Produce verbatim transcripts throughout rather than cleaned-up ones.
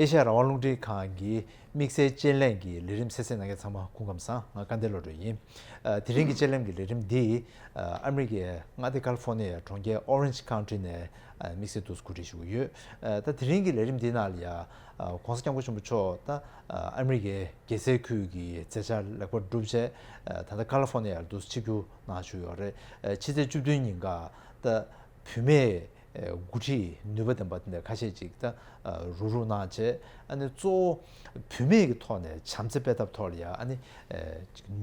ཨེ་ཤ་ཡ་རང་དབང་རླུང་འཕྲིན་ཁང་གི་དམིགས་བསལ་དཔྱད་གླེང་གི་ལས་རིམ་གསན་གཟིགས་གནང་མཁན་ཚང་མ་སྐུ་ཁམས་བཟང་། ང་སྐལ་ལྡན་བློ་གྲོས་ཡིན། ཨ། དེ་རིང་གི་དཔྱད་གླེང་གི་ལས་རིམ་འདི་ཨ་ཨ་མི་རི་ཀའི་མངའ་སྡེ་ཀ་ལི་ཧྥོ་ནི་ཡའི་གྲོང་ཁྱེར་ཨོ་རེན་ཇི་ཁའུན་ཊི་ནས་ཨ་དམིགས་བསལ་དུ་གོ་སྒྲིག་ཞུ་གི་ཡོད། ཨ། ད་དེ་རིང་གི་ལས་རིམ་འདིའི་ནང་ལ་ཡ་ཨ་༸གོང་ས་༸སྐྱབས་མགོན་ཆེན་པོ་མཆོག་ད་ཨ་ཨ་མི་རི་ཀའི་རྒྱལ་སའི་ཁུལ་གྱི་མཛད་འཆར་ལེགས་པར་གྲུབ་རྗེས་ཨ་ད་ལྟ་ཀ་ལི་ཧྥོ་ནི་ཡར་འདུག་ཆིབས་བསྒྱུར་གནང་བཞུགས་ཡོད་རེད། ཨ། ཕྱི་ཚེས་བཅུ་བདུན་ཉིན་ཀ་ད་བུད་མེད་འགོ་ཁྲིད་ནུས་པ་ལྡན་པ་དེ་འདྲ་ཁ་ཤས་ཅིག་ད་རུག་རུག་གནང་བྱས། ཨ་ནི་གཙོ་བོ་བུད་མེད་ཀྱི་ཐོག་ནས་བྱམས་བརྩེ་སྤེལ་ཐབས་ཐོག་ལ་ཡ་ཨ་ནི་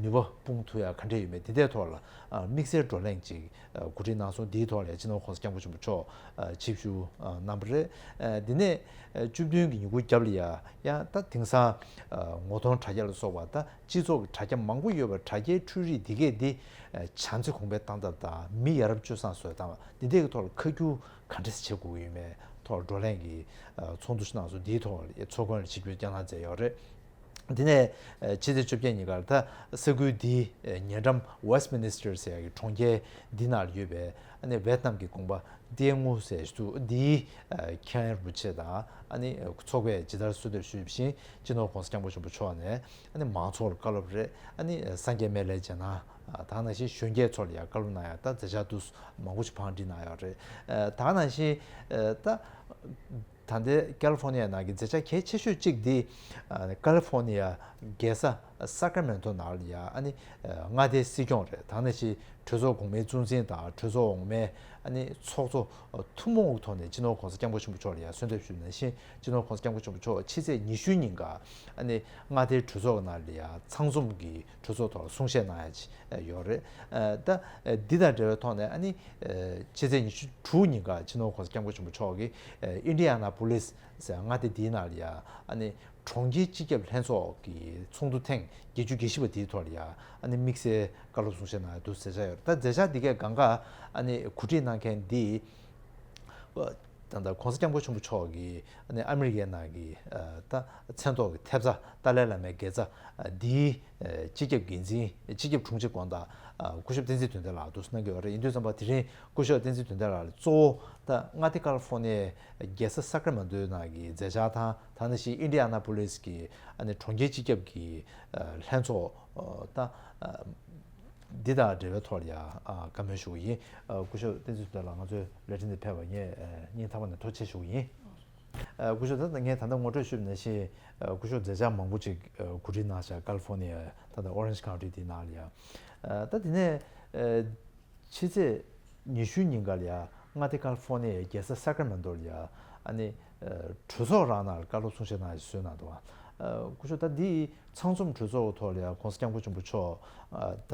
ནུས་པ་སྤུངས་ཐུབ་ཡ་ག་འདྲས་ཡོད་མེད་དེ་འདྲའི་ཐོག་ལ་དམིགས་བསལ་བགྲོ་གླེང་ཅིག་གོ་སྒྲིག་གནང་སོང་། འདིའི་ཐོག་ལ་ཡ་སྤྱི་ནོར་༸གོང་ས་༸སྐྱབས་མགོན་ཆེན་པོ་མཆོག་ཆིབས་བསྒྱུར་གནང་བ་རེད། འདི་ནས་བཅུ་བདུན་གྱི་ཉིན་གུང་རྒྱབ་ལ་ཡ་ཡང་ད་དེང་སང་ངོ་གདོང་དྲ་རྒྱ་ལ་སོགས་པ་ད་སྤྱི་ཚོགས་ཀྱི་དྲ་རྒྱ་མང་པོ་ཡོད་པའི་དྲ་རྒྱའི་འཕྲུལ་རིག་འདི་གས་འདི་བྱམས་བརྩེ་གོང་འཕེལ་གཏང་ཐབས་དང་མི་ཡ་རབས་སྤྱོད་བཟང་བཟོ་སྟངས་འདི་འདྲའི་གི་ཐོག་ལ་ཁ་སྐྱུར་ག་འདྲས་བྱེད་དགོས་ཀྱི་ཡོད་མེད་ཐོག་ལ་བགྲོ་གླེང་གི་ཚོགས་འདུ་ཞིག་གནང་སོང་། འདིའི་ཐོག་ལ་ཚོགས་མགོན་ལ་ཆིབས་བསྒྱུར་བསྐྱངས་གནང་མཛད་ཡོད་རེད། འདི་ནས་ཕྱི་ཚེས་བཅོ་བརྒྱད་ཉིན་ཀར་ད་ས་ཁུལ་འདིའི་ཉེ་འགྲམ་Westminster་ཟེར་ཡ་གི་གྲོང་ཁྱེར་འདི་ནང་ལ་ཡོད་པའི་ཨ་ནི་ཝེ་ཏི་ནམ་གྱི་དགོན་པ་ཏིའེ་ངུ་ཟེར་དུས་འདིའི་མཁན་རིན་པོ་ཆེ་དང་ཨ་ནི་ཚོགས་པས་ཇི་ལྟར་གསོལ་འདེབས་ཞུས་པ་བཞིན་སྤྱི་ནོར་༸གོང་ས་༸སྐྱབས་མགོན་ཆེན་པོ་མཆོག་ནས་ཨ་ནི་མང་ཚོགས་ལ་བཀའ་སློབ་རེད། ཨ་ནི་སངས་རྒྱས་སྨན་བླའི་རྗེས་གནང་དེ་ནང་བཞིན་གཞོན་སྐྱེས་ཚོ་ལ་ཡང་བཀའ་སློབ་གནང་ཡ་ད་མཛད་འཆར་དུ་མང་པོ་ཞིག་བང་སྒྲིག་གནང་ཡོད་རེད། དེ་ནང་བཞིན་ད། ད་ལྟའི་ཀ་ལི་ཧྥོ་ནི་ཡ་ནང་གི་མཛད་འཆར་གལ་ཆེ་ཤོས་གཅིག་འདི་ཀ་ལི་ཧྥོ་ནི་ཡ་རྒྱལ་ས་སཱ་ཀ་ར་མེན་ཏོ་ནང་ལ་ཡ་ཨ་ནི་མངའ་སྡེའི་སྲིད་སྐྱོང་རེད། དེ་ནང་བཞིན་གྲོས་ཚོགས་གོང་མའི་གཙོ་འཛིན་དང་གྲོས་ཚོགས་འོག་མའི་ཨ་ནི་ཚོགས་གཙོ་ཐུན་མོང་གི་ཐོག་ནས་སྤྱི་ནོར་༸གོང་ས་༸སྐྱབས་མགོན་ཆེན་པོ་མཆོག་ལ་ཡ་གསོལ་འདེབས་ཞུས་ནང་བཞིན་སྤྱི་ནོར་༸གོང་ས་༸སྐྱབས་མགོན་ཆེན་པོ་མཆོག་ཕྱི་ཚེས་ཉི་ཤུ་ཉིན་ཀ་ཨ་ནི་མངའ་སྡེའི་གྲོས་ཚོགས་ནང་ལ་ཡ་ཚང་འཛོམས་ཀྱི་གྲོས་ཚོགས་ཐོག་ལ་གསུང་བཤད་གནང་ཡ་ཅིག་ཡོད་རེད། ད་འདི་དང་འབྲེལ་བའི་ཐོག་ནས་ཨ་ནི་ཕྱི་ཚེས་ཉི་ཤུ་དྲུག་ཉིན་ཀ་སྤྱི་ནོར་༸གོང་ས་༸སྐྱབས་མགོན་ཆེན་པོ་མཆོག་གིས་ཨིན་ཌི་ཡ་ན་པོ་ལིས་ཟེར་མངའ་སྡེ་འདིའི་ནང་ལ་ཡ་ཨ་ནི་གྲོང་ཁྱེར་སྤྱི་ཁྱབ་ལྷན་ཚོགས་ཀྱི་ཚོགས་འདུ་ཐེངས་བརྒྱད་ཅུ་གྱ་བཞི་པ་དེའི་ཐོག་ལ་ཡ་ཨ་ནི་དམིགས་བསལ་བཀའ་སློབ་གསུང་བཤད་གནང་ཡ་འདུག་མཛད་འཆར་ཡོད་རེད། ད་མཛད་འཆར་འདི་གའི་སྒང་ག་ཨ་ནི་གོ་སྒྲིག་གནང་མཁན་འདི། ད་ལྟ་༸གོང་ས་༸སྐྱབས་མགོན་ཆེན་པོ་མཆོག་གིས་ཨ་ནི་ཨ་མི་རི་ཀའི་ནང་གི་ད་མཚན་ཐོག་གི་ཐེབས་རྩ་ཏཱ་ལའི་བླ་མའི་དགེ་རྩ་འདིའི་སྤྱི་ཁྱབ་འགན་འཛིན་སྤྱི་ཁྱབ་དྲུང་ཆེ་དགོངས་དག་སྐུ་ཞབས་བསྟན་འཛིན་དོན་ལྡན་ལགས་འདུག་གནང་གི་ཡོད་རེད། ཡིན་དུས་ཙམ་པ་དེ་རིང་སྐུ་ཞབས་བསྟན་འཛིན་དོན་ལྡན་ལགས་ལ་གཙོ་བོ་ད་མངའ་སྡེ་ཀ་ལི་ཧྥོ་ནི་ཡའི་རྒྱལ་ས་སཱ་ཀ་ར་མེན་ཏོའི་ནང་གི་མཛད་འཆར་དང་དེ་ནང་བཞིན་ཨིན་ཌི་ཡ་ན་པོ་ལིས་ཀྱི་ཨ་ནི་གྲོང་ཁྱེར་སྤྱི་ཁྱབ་ཀྱི་ལྷན་ཚོགས་ད། འདི་དང་འབྲེལ་བའི་ཐོག་ལ་ཡང་བཀའ་མོལ་ཞུ་གི་ཡིན། སྐུ་ཞབས་བསྟན་འཛིན་དོན་ལ་ང་ཚོའི་ལས་རིམ་འདི་ཕེབས་པར་ངས་སྙིང་ཐག་པ་ནས་ཐུགས་རྗེ་ཆེ་ཞུ་གི་ཡིན། སྐུ་ཞབས་ད་ལྟ་ངས་ད་ལྟ་ངོ་སྤྲོད་ཞུས་པ་ནང་བཞིན་སྐུ་ཞབས་མཛད་འཆར་མང་པོ་ཅིག་གོ་སྒྲིག་གནང་བཞག་ཀ་ལི་ཧྥོ་ནི་ཡ་ད་ལྟ་ཨོ་རེན་ཇི་ཁའུན་ཊི་དེའི་ནང་ལ་ཡང་ད་དེ་ནས། ཕྱི་ཚེས་ཉི་ཤུ་ཉིན་ཀ་ལ་ཡ་མངའ་སྡེ་ཀ་ལི་ཧྥོ་ནི་ཡའི་རྒྱལ་ས་སཱ་ཀ་ར་མེན་ཏོ་ལ་ཡ་ཨ་ནི་གྲོས་ཚོགས་རང་ནང་ལ་བཀའ་སློབ་གསུང་བཤད་གནང་ཡ་ཞིག་བཟོས་གནང་འདུག་སྐུ་ཞབས་ད་འདི་ཚང་འཛོམས་གྲོས་ཚོགས་ཐོག་ལ་ཡ་༸གོང་ས་༸སྐྱབས་མགོན་ཆེན་པོ་མཆོག་ད་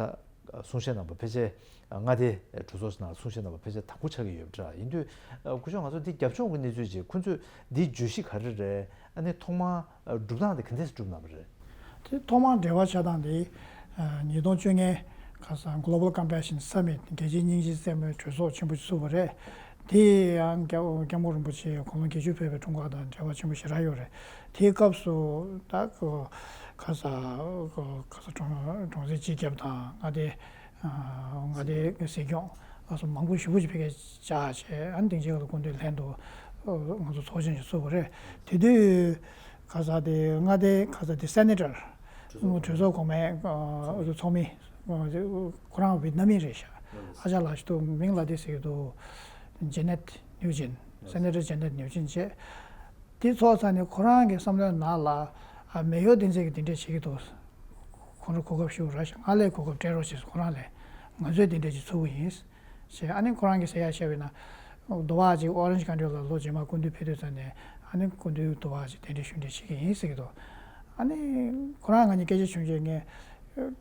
གསུང་བཤད་གནང་པ་ཕལ་ཆེར་མངའ་སྡེ་གྲོས་ཚོགས་ནང་ལ་གསུང་བཤད་གནང་པ་ཕལ་ཆེར་དང་པོ་ཆགས་ཀྱི་ཡོད་པ་འདྲ། ཡིན་དུས་སྐུ་ཞབས་ང་ཚོ་འདི་རྒྱབ་ལྗོངས་ཀྱི་གནས་ཚུལ་ཅིག་ཁོང་ཚོས་འདི་བརྗོད་གཞི་ག་རེ་རེད། ཨ་ནི་ཐོག་མར་སྒྲུབ་སྟངས་དེ་ག་འདྲས་སྒྲུབ་གནང་བ་རེད། དེ་ཐོག་མར་འབྲེལ་བ་ཆགས་སྟངས་དེ་ཉིས་སྟོང་བཅོ་ལྔའི་ཁ་སང་Global Compassion Summit རྒྱལ་སྤྱིའི་སྙིང་རྗེའི་རྩེད་མོའི་གྲོས་ཚོགས་ཆེན་པོ་ཞིག་བཙུགས་པ་རེད། དེ་ཡང་༸སྐྱབས་སྐྱབས་མགོན་རིན་པོ་ཆེ་དགུང་ལོ་བརྒྱད་ཅུ་ཕེབས་པའི་འཁྲུངས་སྐར་དང་འབྲེལ་བ་ཆེན་པོ་ཞེ་དྲག་ཡོད་རེད། དེའི་སྐབས་སུ་ད་ཁ་སང་ཁ་སང་གྲོང་གྲོང་གསེབ་སྤྱི་ཁྱབ་དང་མངའ་སྡེ། མངའ་སྡེའི་སྲིད་སྐྱོང་ལ་སོགས་མང་པོ་ཞེ་པོ་ཅིག་ཕ་གིར་བཅར་བྱས། ཨ་ནི་དེང་ཕྱིན་ཁ་ལ་སྐུ་མདུན་ལྷན་དུ་ང་ཚོ་ཚོགས་ཆེན་ཞིག་བཙུགས་པ་རེད། དེ་དུས་ཁ་སང་དེ་མངའ་སྡེའི་ཁ་སང་དེ་སེ་ནེ་ཊར་གྲོས་ཚོགས་གོང་མའི་ཚོགས་མི་ཁོ་རང་ཝི་ཏི་ནམ་མི་རེད་ཤག་ཨ་ཅག་ལགས་ཤིག་འདུག་མིང་ལ་དེ་ཟེར་གྱི་འདུག་ཇེ་ནེ་ཊི་ནིའུ་ཅིན། སེ་ནེ་ཊར་ཇེ་ནེ་ཊི་ནིའུ་ཅིན་བྱས། དེ་ཚོགས་ཚར་ནས་ཁོ་རང་གི་བསམ་བློའི་ནང་ལ་ཨ་མེ་ཡོ་བསྟན་འཛིན་གྱིས་དེ་འདྲས་བྱེད་ཀྱི་འདུག་ཁོང་ཁྲོ་གོ་སྐབས་ཞུ་ར་ཞིག་ང་ལས་གོ་སྐབས་སྤྲད་རོགས་བྱས། ཁོ་རང་ལས་ང་ཚོས་དེ་འདྲས་ཅིག་ཚུགས་ཀྱི་ཡིན་ཞེས། ཨ་ནི་ཁོ་རང་གིས་ཟེར་ཡ་བཤད་པ་ཡིན་ན། དུ་བ་ཅིག་ཨོ་རེན་ཇི་ཁའུན་ཊི་ལ་ལོ་རྗེས་མ་སྐུ་མདུན་ཕེབས་དུས་ཙམ་ནས་ཨ་ནི་སྐུ་མདུན་དུ་བ་ཅིག་གདན་འདྲེན་ཞུ་འདྲེན་བྱེད་ཀྱི་ཡིན་ཟེར་གྱི་འདུག་ཨ་ནི་ཁོ་རང་ང་གཉིས་སྐད་ཆ་བྱུང་རྗེས་ངས་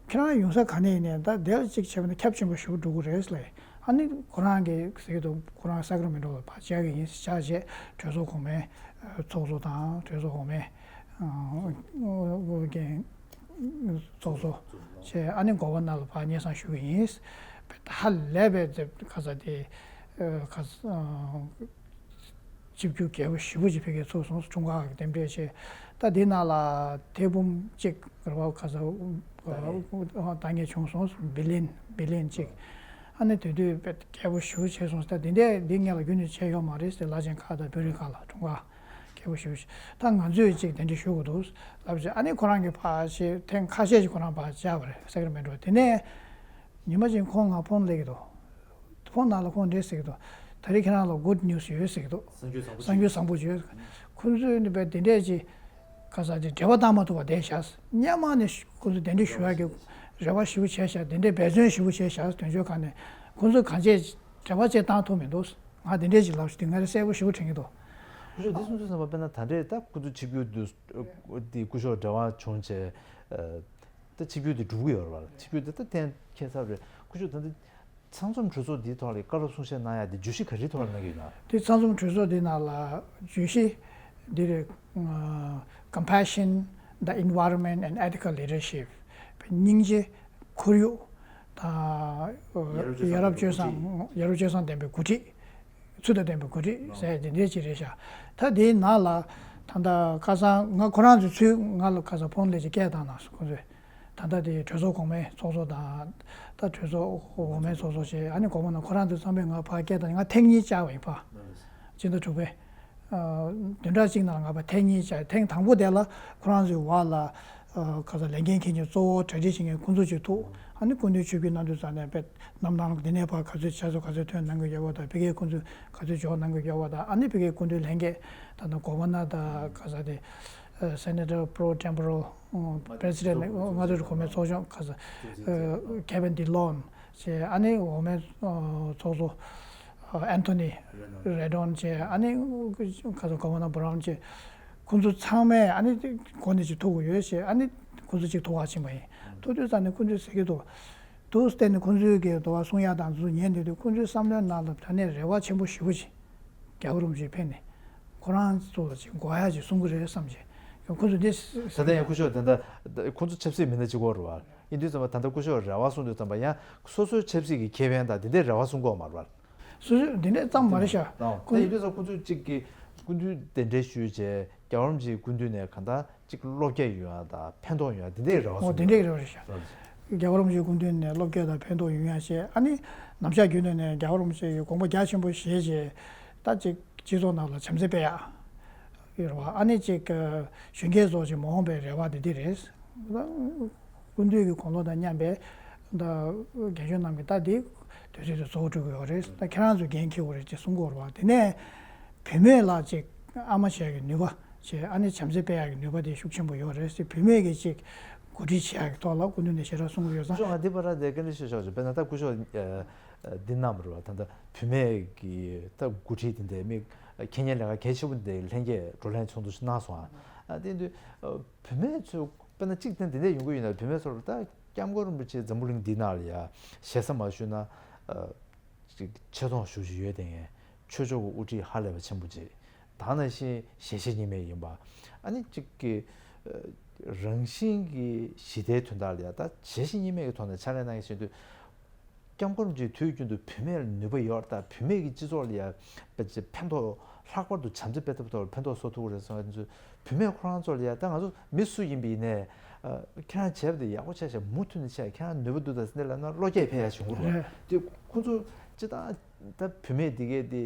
ཁྱེད་རང་ཡོང་ས་ག་ནས་ཡིན་ནས། ད་དེ་ལ་ཅིག་བྱས་པ་ན་ཁྱབ་ཆེན་པོ་ཞིག་འགྲོ་གི་རེད་ལབ། ཨ་ནི་ཁོ་རང་གིས་ཟེར་གྱི་འདུག་ཁོ་རང་སཱ་ཀ་ར་མེན་ཊོ་ལ་ཕར་བཅར་གྱི་ཡིན། བཅར་རྗེས་གྲོས་ཚོགས་གོང་མའི་ཚོགས་གཙོ་དང་གྲོས་ཚོགས་གོང་མའི་འགན་ཚོགས་གཙོ་བྱས། ཨ་ནི་གོ་བ་ནང་ལ་ཕར་སྙན་སེང་ཞུ་གི་ཡིན། ཧ་ལས་པའི་ཁ་ས་དེ་ཁ་ཆིབས་བསྒྱུར་རྒྱས་པོ་ཞེ་པོ་ཅིག་ཕ་གིར་ཚུགས་སོང་། འཁྲུངས་སྐར་གྱི་རྟེན་འབྲེལ་བྱས། ད་དེའི་ནང་ལ་ཐེར་འབུམ་གཅིག་རེད་པ། ཁ་ས་བཏང་མཁན་བྱུང་སོང་། བི་ལི་ཡན་བི་ལི་ཡན་གཅིག་ཨ་ནི་དེ་དུས་རྒྱས་པོ་ཞེ་པོ་བྱས་སོང་། ད་དེ་འདྲས་འདི་སྔོན་ལ་རྒྱུན་ནས་བྱས་ཡོད་མ་རེད་ཟེར། བླ་ཆེན་ཁག་དང་བོད་རིགས་ཁག་ལ་འཁྲུངས་སྐར་ ཞེ་པོ་ཞེ་པོ་ཞིག་ད་ང་ཚོས་ཅིག་དེ་འདྲ་ཞུ་དགོས་འདུག་ལབ་བྱས། ཨ་ནི་ཁོ་རང་གིས་ཕར་ཞེས་ཐེངས་ཁ་ཤས་ཤིག་ཁོ་རང་ཕར་བཅར་བ་རེད། སེ་ཀར་མེན་ཊོ། དེ་ནས་ཉི་མ་གཅིག་ཁོང་ང་ཕོན་སླེབས་ཀྱི་འདུག་ཕོན་ནང་ལ་ཁོང་འདྲ་ཟེར་གྱི་འདུག་ད་རེས་ཁྱེད་རང་ལ་good news ཡོད་ཟེར་གྱི་འདུག་གསར་འགྱུར་བཟང་པོ་གསར་འགྱུར་བཟང་པོ་ཡོད། ཁོང་ཚོས་ནི་བས་དེ་འདྲས་ཅིག་ག་ས་ཅིག་འབྲེལ་བ་བཏང་མ་ཐུབ་པ་བསྡད་ཤག་སྔོན་མ་ནས་ཁོང་ཚོས་དེ་འདྲས་ཞུ་ཡག་གི་རེ་བ་ཞེ་པོ་བྱས་ཤག་དེ་འདྲས་འབད་བརྩོན་ཞེ་པོ་བྱས་ཤག་དོན་གཅོད་ཁང་ནས་ཁོང་ཚོས་གང་བྱས་འབྲེལ་བ་བཅས་བཏང་ཐུབ་མི་འདུག་ང་དེ་འདྲས་ཅིག་ལབ་ཤག་དེ་ང་རེ་གསལ་པོ་ཞེ་པོ་དྲན་གྱི་འདུག་ཁོ་ཚོས་འདི་གསུང་དུས་ཙམ་པ་དཔེར་ན་ད་རེས་ད་ཁོ་ཚོ་ཆིབས་བསྒྱུར་དུ་དེ་སྐུ་ཞབས་འབྲེལ་བ་བྱུང་བྱས། ད་ཆིབས་བསྒྱུར་དེ་འགྲུབ་ཀྱི་ཡོད་རེད་བ། ཆིབས་བསྒྱུར་དེ་ད་གཏན་འཁེལ་ཚར་རེད། སྐུ་ཞབས་ད་ལྟ་ཚང་འཛོམས་གྲོས་ཚོགས་འདིའི་ཐོག་ལ་བཀའ་སློབ་གསུང་བཤད་གནང་ཡ་དེ་བརྗོད་གཞི་ག་རེའི་ཐོག་ལ་གནང་གི་ཡོད་ན། དེ་ཚང་འཛོམས་གྲོས་ཚོགས་འདི་ནང་ལ་བརྗོད་གཞི་འདི་རེད། Compassion, the Environment and Ethical Leadership། སྙིང་རྗེ། ཁོར་ཡུག་དང་། ཡ་རབས་སྤྱོད་བཟང་། ཡ་རབས་སྤྱོད་བཟང་ལྡན་པའི་འགོ་ཁྲིད། ཚུལ་དང་ལྡན་པའི་འགོ་ཁྲིད་ཟེར་དེ་འདྲའི་ཅིག་རེད་ཤག་ད་དེའི་ནང་ལ་ད་ལྟ་ཁ་སང་ང་ཁོ་རང་ཚོའི་ཚུལ་ང་ལ་ཁ་སང་ཕོན་སླེབས་ཅིག་སྐད་བཏང་གནང་སོང་། ཁོ་ཚོས་ད་ལྟ་དེ་གྲོས་ཚོགས་གོང་མའི་ཚོགས་གཙོ་དང་། ད་གྲོས་ཚོགས་འོག་མའི་ཚོགས་གཙོ་བྱས། ཨ་ནི་དགོང་མོ་ན་ཁོ་རང་ཚོ་ཚང་མས་ང་ཕར་སྐད་བཏང་། ང་ཐེངས་གཉིས་བཅར་བ་ཡིན་པ། སྤྱི་ཟླ་དྲུག་པའི་བདུན་ཕྲག་གཅིག་ནང་ལ་ང་ཕར་ཐེངས་གཉིས་བཅར། ཐེངས་དང་པོ་དེ་ལ་ཁོ་རང་ཚོའི་འོག་ལ་ཁ་ས་ལས་འགན་འཁྱེར་མཁན་གཙོ་བོ་གྲ་སྒྲིག་བྱེད་མཁན་ཁོང་ཚོ་ཅིག་ཐུག་ཨ་ནི་སྐུ་མདུན་ཆིབས་བསྒྱུར་གནང་དུས་ཙམ་ནས་དཔེ་གནམ་ཐང་འདི་ནས་ཕར་ག་ཚོད་ཆ་ཚོད་ག་ཚོད་ཐོན་གནང་གི་ཡོད་པ་དང་། ཕ་གིའི་སྐུ་མདུན་ག་ཚོད་འབྱོར་གནང་གི་ཡོད་པ་དང་། ཨ་ནི་ཕ་གིའི་སྐུ་མདུན་ལྷན་རྒྱས་ད་ལྟ་གོ་བར་ནར་དང་། ག་ས་དེ་Senator pro tempore President མངའ་སྡེ་གོང་མའི་ཚོགས་ཆུང་ག་ས་Kevin De Lon བྱས། ཨ་ནི་འོག་མའི་ཚོགས་གཙོ་Anthony Radon བྱས། ཨ་ནི་ག་ས་Governor Brown བྱས། ཁོང་ཚོ་ཚང་མས་ཨ་ནི་འགོ་ནས་ཅིག་ཐུག་གི་ཡོད་ཅེས། ཨ་ནི་ཁོང་ཚོ་ཅིག་ཐུག་པར་ཕྱིན་པ་ཡིན། ཐུག་དུས་ཙམ་ནས་ཁོང་ཚོས་ཟེར་གྱི་འདུག་དུ་བསྟན་ནས་ཁོང་ཚོའི་གི་དོ་བ་གསུང་ཡག་དང་ཚོ་ཉན་བསྡད་དུས། ཁོང་ཚོའི་བསམ་བློའི་ནང་ལ་ད་ནས་རེ་བ་ཆེན་པོ་ཞེ་པོ་ཅིག་རྒྱལ་བ་རིན་པོ་ཆེ་ཕེབས་ནས་ཁོ་རང་ཚོ་ལ་ཅིག་དགོས་ཡག་ཅིག་གསུང་གི་རེད་བསམ་བྱས། ཁོང་ཚོ་འདི་ད་ལྟ་ཡང་སྐུ་ཞབས་ད་ལྟ་ཁོང་ཚོ་ཆབ་སྲིད་མི་སྣ་གཅིག་པོ་རེད་བ། ཡིན་དུས་ཙམ་པ་ད་ལྟ་སྐུ་ཞབས་རེ་བ་གསུང་དུས་ཙམ་པ་ཡང་སོ་སོའི་ཆབ་སྲིད་ཀྱི་ཁེ་ཕན་དང་དེ་འདྲའི་རེ་བ་གསུང་གི་ཡོད་མ་རེད་བ། སོ་སོ་དེ་འདྲས་ཙམ་མ་རེད་ཤག་ད་ཡིན་དུས་ཙམ་ཁོང་ཚོས་གཅིག་གི་སྐུ་མདུན་གདན་འདྲེན་ཞུས་བྱས། རྒྱལ་བ་རིན་པོ་ཆེའི་སྐུ་མདུན་ནས་གང་ལྟར་གཅིག་བློ་སྐྱེད་ཡོང་ཡ་དང་ཕན་ཐོགས་ཡོང་ཡ་དེ་འདྲས་རེ་བ་ཨོ་གསུངས་དེ་འདྲས་ཀྱི་རེ་བ་རེད་ཤག་རྒྱལ་བ་རིན་པོ་ཆེའི་སྐུ་མདུན་ནས་བློ་སྐྱེད་དང་ཕན་ཐོགས་ཡོང་ཡ་བྱས། ཨ་ནི་ནམ་ཞག་རྒྱུན་དུ་ནས་རྒྱལ་བ་རིན་པོ་ཆེ་ཡི་དགོངས་པ་རྒྱ་ཆེན་པོ་བཞེས་བྱས། ད་གཅིག་སྤྱི་ཚོགས་ནང་ལ་བྱམས་བརྩེ་སྤེལ་ཡ་ཡོད་རེད་བ། ཨ་ནི་གཅིག་གཞོན་སྐྱེས་ཚོ་ཅིག་མ་འོངས་པའི་རེ་བ་དེ་འདི་རེད། སྐུ་མདུན་གྱི་དགུང་ལོ་དང་མཉམ་པའི་ད་རྒན་གཞོན་རྣམས་ཀྱིས་ད་འདི་དུས་ཚོད་དེ་རྫོགས་འགྲོ་གི་ཡོད་རེད། ད་ཁྱེད་རང་ཚོས་འགན་འཁྱེར་དགོས་རེད་ཅེས་གསུང་གི་ཡོད་རེད་བ། དེ་ནས་བུད་མེད་ལ་ཅིག་ཨ་མ་བྱེད་ཡག་གི་ནུས་པ་བྱས། ཨ་ནི་བྱམས་བརྩེ་སྤེལ་ཡག་གི་ནུས་པ་དེ་ཤུགས་ཆེན་པོ་ཡོད་རེད་ཟེར། བུད་མེད་ཀྱིས་ཅིག་འགོ་ཁྲིད་བྱེད་ཡག་གི་ཐོག་ལ་སྐུ་མདུན་ནས་ཞེ་དྲག་གསུང་གི་ཡོད་ཙང་། སྐུ་ཞབས་ང་འདི་བར་དེ་བཀའ་འདྲི་ཞུ་ཆོག་ཅིག་དཔེར་ན་ད་སྐུ་ཞབས་འདི་གནང་བ་རེད་བ། ད་ལྟ་བུད་མེད་ཀྱི་ད་འགོ་ཁྲིད་དེ་འདྲའི་མི་འཁྱེར་མཁན་ལས་ཀ་གལ་ཆེན་པོ་འདི་ལྷན་རྒྱས་བགྲོ་གླེང་ཚོགས་འདུ་ཞིག་གནང་སོང་ཨ། དེ་དུས་བུད་མེད་ཚོས་དཔེར་ན་གཅིག་དེ་འདི་འདྲས་ཡོང་གི་ཡོད་ན། བུད་མེད་ཚོར་ད་སྐྱབས་མགོན་རིན་པོ་ཆེ་འཛམ་བུ་གླིང་འདི་ནང་ལ་ཡ་ཞེ་ས་མ་ཞུས་ན། ཅིག་ཆེ་མཐོང་ཞེ་པོ་ཅིག་ཡོད་དེ། ངས་ཆོས་ཕྱོགས་ཀྱི་དབུ་ཁྲིད་ཧ་ལས་པ་ཆེན་པོ་ཅིག་ད་ནང་བཞིན་ཞལ་བཞེས་གཉིས་མེད་ཡིན་པ། ཨ་ནི་གཅིག་གི་རང་བཞིན་གྱི་ཞི་བདེའི་དོན་དག་ལ་ཡ་ད་ཞལ་བཞེས་གཉིས་མེད་ཀྱི་ཐོག་ནས་ཕྱག་ལས་གནང་མཁན་ཞིག་ཡིན་དུས། སྐྱབས་མགོན་རིན་པོ་ཆེ་དུས་རྒྱུན་དུ་བུད་མེད་ལ་ནུས་པ་ཡོད་རེད། ད་བུད་མེད་ཀྱི་སྤྱི་ཚོགས་ལ་ཡ་ཕན་ཐོགས། ལྷག་པར་དུ་བྱམས་བརྩེ་སྤེལ་ཐབས་ཐོག་ལ་ཕན་ཐོགས་བཟོ་ཐུབ་ཀྱི་རེད་བསམ་པ། དེ་ཚོ་བུད་མེད་ཁོ་རང་ཚོ་ལ་ཡ་ད་ང་ཚོ་མི་སུ་ཡིན་པ་ཡིན་ནའི། ཁྱེད་རང་བྱས་པ་དེ་ཡག་པོ་བྱས་ཤག་མུ་མཐུད་ནས་བྱས། ཁྱེད་རང་ནུས་པ་འདུག་ད་ཟེར་ནས་ལབ་ན་བློ་སྐྱེད་འཕེལ་ཡ་བྱུང་གི་རེད། དེ་ཁོང་ཚོ་སྤྱིར་བཏང་ད་བུད་མེད་འདི་གས་དེ་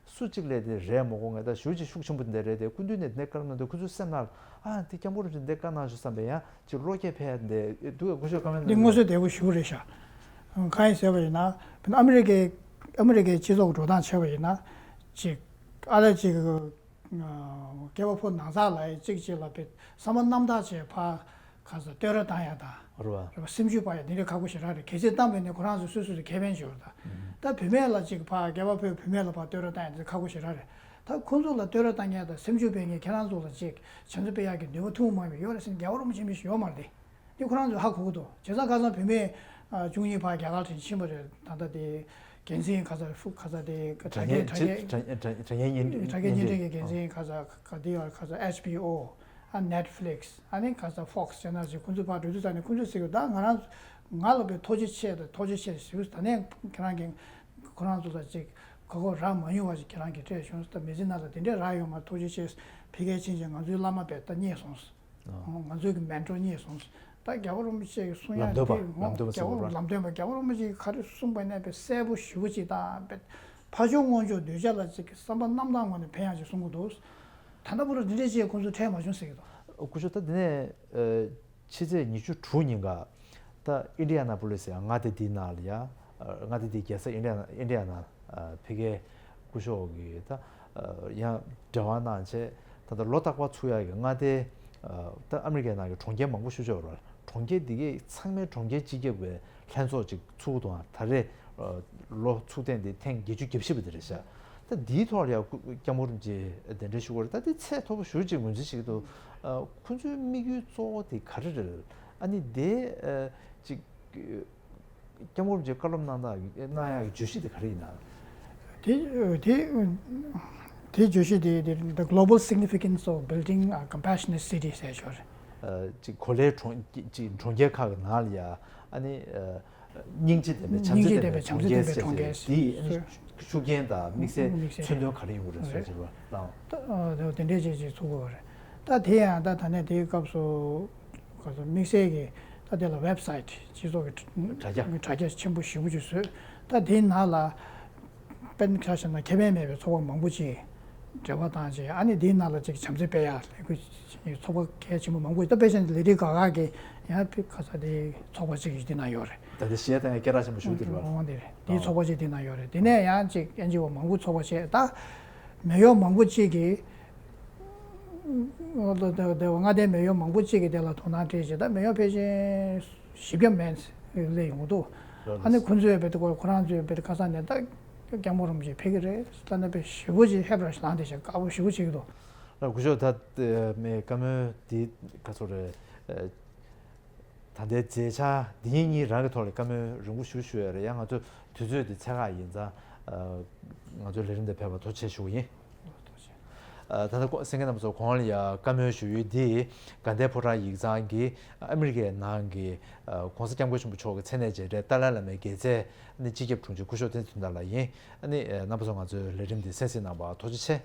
སུ་གཅིག་ལས་དེ་རེད་མ་གོ། ངས་ད་ཞུ་ཅིག་ཤུགས་ཆེན་པོ་འདི་རེད་དེ། སྐུ་མདུན་ནས་འདི་བཀའ་གནང་དུས་ཁོ་ཚོའི་སེམས་ནང་ཨ་དེ་སྐྱབས་མགོན་རིན་པོ་ཆེ་འདི་བཀའ་གནང་ཞུ་བསམ་པའི་ཡང་ཅིག་བློ་སྐྱེད་འཕེལ་འདི་འདུག་སྐུ་ཞབས་བཀའ་མོལ་གནང་འདི་དངོས་སུ་བདེ་པོ་ཞུ་རེད་ཤག་གང་ཡིན་ཟེར་བ་ཡིན་ན། བོད་ཨ་མི་རི་ཀའི་ཨ་མི་རི་ཀའི་སྤྱི་ཚོགས་འགྲོ་སྟངས་བྱས་པ་ཡིན་ན། ཅིག་ཨ་ལས་ཅིག་སྐྱེ་བ་ཕོ་ནང་ཚགས་ལ་ཡ་གཅིག་གཅིག་ལ་བེད་བསམ་པ་རྣམ་དག་བྱས་ཕར་ག་ས་བསྟོད་ར་བཏང་ཡ་དང་། རེད་བ། རེད་བ། སེམས་ཤུགས་སྤར་ཡ་འདི་འདྲ་ཁག་པོ་ཞེ་དྲག་རེད། གལ་སྲིད་བཏང་པ་ཡིན་ན་ཁོ་རང་ཚོ་སོ་སོ་ཚོ་ཁེ་ཕན་ཞིག་ཡོད་རེད་ད། ད་བུད་མེད་ལ་ཅིག་ཕར་སྐྱེ་བ་ཕོ་བུད་མེད་ལ་ཕར་བསྟོད་ར་བཏང་ཡ་འདི་ཁག་པོ་ཞེ་དྲག་རེད། ད་ཁོང་ཚོ་ལ་བསྟོད་ར་བཏང་མཁན་དང་སེམས་ཤུགས་སྤར་མཁན། ཁྱེད་རང་ཚོ་ལ་ཅིག་བྱམས་བརྩེ་སྤེལ་ཡག་གི་ནུས་པ་ཐུན་མོང་མ་ཡིན་པ་ཡོད་རེད་ཟེར་ན་རྒྱལ་བ་རིན་པོ་ཆེ་མི་ཞིག་ཡོད་མ་རེད་དེ། འདི་ཁོ་རང་ཚོས་ཧ་གོ་གི་འདུག་བྱས་ཙང་ཁ་སང་བུད་མེད་བཅུ་གཉིས་ཕར་རྒྱ་གར་དེ་ཕྱིན་པ་རེད། ད་ལྟ་དེ་འགན་འཛིན་ག་ས་ཧྥུ་ག་ས་དེ་དྲ་རྒྱའི་དྲ་རྒྱའི་དྲ་རྒྱའི་བརྙན་འཕྲིན་གྱི་འགན་འཛིན་ག་ས་ག་དེ་ཡོད་ག་ས་ཨེཆ་བི་ཨོ། ཨ་Netflix། ཨ་ནི་ག་ས་Fox Channel ཅིག་ཁོང་ཚོ་ཕར་འགྲོ་དུས་ཙམ་ནས་ཁོང་ཚོས་ཟེར་གི་ད་ང་རང་ང་ལ་དཔེ་ཐུགས་རྗེ་ཆེ་དང་ཐུགས་རྗེ་ཆེ་ཞུ། ད་ནས་ཁྱེད་རང་གིས་ཁོ་རང་ཚོ་ལ་ཅིག་གོ་སྐབས་རག་མ་མྱོང་བ་ཞིག་ཁྱེད་རང་གིས་སྤྲད་བྱུང་། ད་མི་ཚེ་ནང་ལ་དེ་འདྲས་རག་ཡོད་མ་རེད། ཐུགས་རྗེ་ཆེ། ཕ་གིར་ཕྱིན་བྱས་ང་ཚོའི་བླ་མ་དཔེ་ད་རྙེད་སོང་། ང་ཚོའི་གི་མེན་ཊོར་རྙེད་སོང་། ད་རྒྱལ་བ་རིན་པོ་ཆེ་གི་གསུང་ཡག་ལམ་སྟོན་པ་དེ་ལམ་སྟོན་པ་ཟེར་དགོས་རེད། ལམ་སྟོན་པ་རྒྱལ་བ་རིན་པོ་ཆེ་གིས་ག་རེ་གསུངས་པ་ཡིན་ན་དཔེ་གསལ་པོ་ཞེ་པོ་ཅིག་དང་དཔེ་ཕར་ཕྱོགས་སྔོན་ཕྱོགས་གདུལ་བྱ་ལ་ཅིག་གི་བསམ་པ་རྣམ་དག་ངང་ནས་ཕན་ཡག་ཅིག་གསུང་གི་འདུག་ད་ལྟ་བར་དུ་འདི་འདྲ་ཅིག་ཁོང་ཚོས་ཁྲལ་མ་བྱུང་ཟེར་གྱི་འདུག་སྐུ་ཞབས། ད་འདི་ནས་ཕྱི་ཚེས་ཉི་ཤུ་དྲུག་ཉིན་ཀ་ད་ཨིན་ཌི་ཡ་ན་པོ་ལི་སི་ཡ་མངའ་སྡེ་འདིའི་ནང་ལ་ཡ་མངའ་སྡེ་འདིའི་རྒྱལ་ས་ཨིན་ཌི་ཡ་ན་ཨིན་ཌི་ཡ་ན་ཕ་གིའི་སྐུ་ཞབས་ཀྱིས་ད་ཡང་འབྲེལ་བ་གནང་བྱས། ད་ལྟ་ལོ་རྟག་པར་ཚུགས་ཡག་གི་མངའ་སྡེ་ད་ཨ་མི་རི་ཀའི་ནང་གི་གྲོང་ཁྱེར་མང་པོ་ཞེ་པོ་ཅིག་ཡོད་རེད། གྲོང་ཁྱེར་འདི་གའི་ཚང་མའི་གྲོང་ཁྱེར་སྤྱི་ཁྱབ་ཀྱི་ལྷན་ཚོགས་ཅིག་ཚུགས་འདུག་ད་རེས་ལོ་ཚུགས་ཐེངས་འདི་ཐེངས་བརྒྱད་ཅུ་གྱ་བཞི་པ་དེ་རེད་ཤག་ད་འདིའི་ཐོག་ལ་ཡང་སྐུ་སྐྱབས་མགོན་རིན་པོ་ཆེ་གདན་འདྲེན་ཞུ་དགོས་རེད། ད་འདི་ཚད་མཐོ་པོ་ཞེ་པོ་ཅིག་ངོས་འཛིན་བྱེད་ཀྱི་འདུག་ཁོང་ཚོའི་དམིགས་ཡུལ་གཙོ་བོ་དེ་ག་རེ་རེད། ཨ་ནི་དེ་ཅིག་སྐྱབས་མགོན་རིན་པོ་ཆེ་བཀའ་སློབ་གནང་སྟངས་གནང་ཡག་གི་བརྗོད་གཞི་དེ་ག་རེ་ཡིན་ན། དེ་དེ་དེ་བརྗོད་གཞི་དེ་དེ་The Global Significance of Building a Compassionate City ཟེར་ཞོར། ཅིག་གོ་ལའི་གྲོང་ཅིག་གྲོང་ཁྱེར་ཁག་གི་ནང་ལ་ཡ་ཨ་ནི་སྙིང་རྗེ་ལྡན་པའི་བྱམས་བརྩེ་ལྡན་པའི་གྲོང་ཁྱེར་ཟེར་དེ་ཨ་ནི་ཤུགས་རྐྱེན་དང་དམིགས་བསལ་མཚོན་དོན་ག་རེ་ཡོང་གི་རེད་ཟེར་ཞིག་ལ། དེ་འདྲའི་ཅིག་ཅིག་ཚུགས་དགོས་པ་རེད། ད་དེ་ཡང་ད་ད་ནས་དེའི་སྐབས་སུ་ག་ཚོད་དམིགས་བསལ་གྱི་ད་དེ་ལ་ཝེབ་སའིཊ་སྤྱི་ཚོགས་ཀྱི་དྲ་རྒྱ་དྲ་རྒྱ་ཆེན་པོ་ཞེ་པོ་ཅིག་བཟོས། ད་དེའི་ནང་ལ་དཔེར་ན་ཆ་བཞག་ན་ཁེ་ཕན་མེད་པའི་ཚོགས་པ་མང་པོ་ཅིག་འབྲེལ་བ་བཏང་བྱས། ཨ་ནི་དེའི་ནང་ལ་ཅིག་བྱམས་བརྩེ་སྤེལ་ཡག་ལས་འགུལ་ཚོགས་པ་གལ་ཆེན་པོ་མང་པོ་ཅིག་ད་དཔེ་བཞག་ན་ལེ་ཌི་ག་ག་གི་ཡང་ཁ་ས་དེའི་ཚོགས་པ་ཅིག་དེ་ན་ཡོད་རེད། ད་དེ་གཞས་དང་སྐད་གྲགས་ཆེན་པོ་ཞུ་དེ་རེད་བ། འོང་དེ་རེད། དེའི་ཚོགས་པ་ཅིག་དེ་ན་ཡོད་རེད། དེ་ནས་ཡང་ཅིག་ཨེན་ཇི་ཨོ་མང་པོ་ཚོགས་པ་བྱས། ད་མེ་ཡོར་མང་པོ་ཅིག་གིས་མངའ་སྡེའི་མེ་ཡོར་མང་པོ་ཅིག་གིས་དེ་ལ་དོ་སྣང་སྤྲད་བྱས། ད་མེ་ཡོར་ཕལ་ཆེར་བཞི་བརྒྱ་མན་སླེབས་ཡོང་གི་འདུག་ཨ་ནི་ཁོ་ཚོས་བེད་ཁོ་ཁོ་རང་ཚོས་བེད་ཁ་ས་ནས་ད་སྐྱབས་མགོན་རིན་པོ་ཆེ་ཕེབས་ཀྱི་རེད་ལབ་ནས་དཔེ་ཞེ་པོ་ཅིག་ཧེབ་ར་ཞིག་ལངས་བསྡད་བྱས་དགའ་པོ་ཞེ་པོ་བྱེད་ཀྱི་འདུག་ལགས་སྐུ་ཞབས། ད་མེ་བཀའ་མོལ་འདི་ག་ཚོད་རེད། ད་ལྟའི་མཛད་འཆར་འདི་ཉིད་གཉིས་རང་གི་ཐོག་ལ་བཀའ་མོལ་རིང་པོ་ཞིག་ཞུ་ཡ་རེད། ཡང་ང་ཚོ་དུས་ཚོད་འདི་ཚད་བཀག་ཡིན་ཙང་། ང་ཚོའི་ལས་རིམ་འདིར་ཕེབས་པར་ཐུགས་རྗེ་ཆེ་ཞུ་གི་ཡིན། ཐུགས་རྗེ་ཆེ། ད་ལྟ་གསན་མཁན་རྣམ་པ་ཚོ་གོང་ལ་ཡ་བཀའ་མོལ་ཞུ་ཡུལ་འདི་དགའ་ལྡན་ཕོ་བྲང་ཡིག་ཚང་གི་ཨ་མི་རི་ཀའི་ནང་གི་༸གོང་ས་༸སྐྱབས་མགོན་ཆེན་པོ་མཆོག་གི་མཚན་གནས་མཇལ་འཕྲད་ཏཱ་ལའི་བླ་མའི་དགེ་རྩའི་སྤྱི་ཁྱབ་དྲུང་ཆེ་སྐུ་ཞབས་བསྟན་འཛིན་དོན་གྲུབ་ལགས་ཡིན། རྣམ་པ་ཚོ་ང་ཚོའི་ལས་རིམ་འདི་གསན་གཟིགས་གནང་བར་ཐུགས་རྗེ་ཆེ།